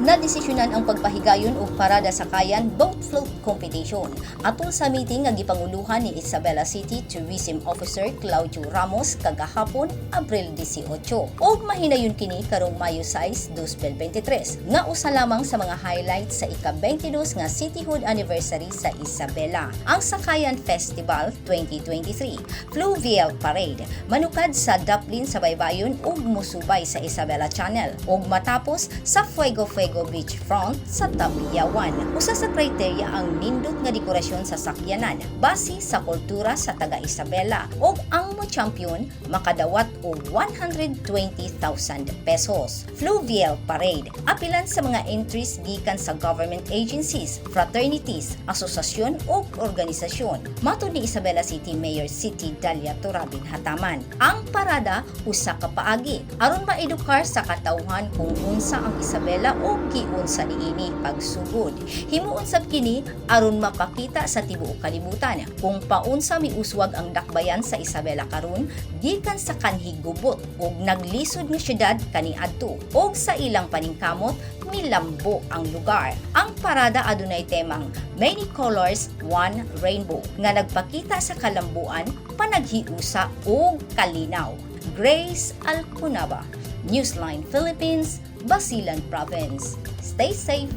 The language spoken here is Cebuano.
Nadesisyonan ang pagpahigayon og parada sakayan boat float competition. Atol sa meeting nga gipanguluhan ni Isabela City Tourism Officer Claudio Ramos kagahapon, Abril 18. Ug mahinayon kini karong Mayo 6, 2023 nga usa lamang sa mga highlights sa ika-22 nga Cityhood Anniversary sa Isabela. Ang Sakayan Festival 2023 Fluvial Parade manukad sa Daplin sa Baybayon ug musubay sa Isabela Channel ug matapos sa Fuego Fuego Beach Front sa Tabiyawan. Usa sa criteria ang nindot nga dekorasyon sa sakyanan base sa kultura sa taga Isabela ug ang mo champion makadawat og 120,000 pesos. Fluvial Parade apilan sa mga entries gikan sa government agencies, fraternities, asosasyon ug organisasyon. Matod ni Isabela City Mayor City Dalia Torabin Hataman, ang parada usa ka paagi aron maedukar sa katawhan kung unsa ang Isabela o giunsa niini pagsugod. Himuon sab kini aron mapakita sa tibuok kalibutan kung paunsa miuswag ang dakbayan sa Isabela karon gikan sa kanhi gubot ug naglisod nga syudad kaniadto ug sa ilang paningkamot milambo ang lugar. Ang parada adunay temang "Many Colors, One Rainbow" nga nagpakita sa kalambuan, panaghiusa ug kalinaw. Grace Alcunaba, Newsline Philippines, Basilan Province. Stay safe.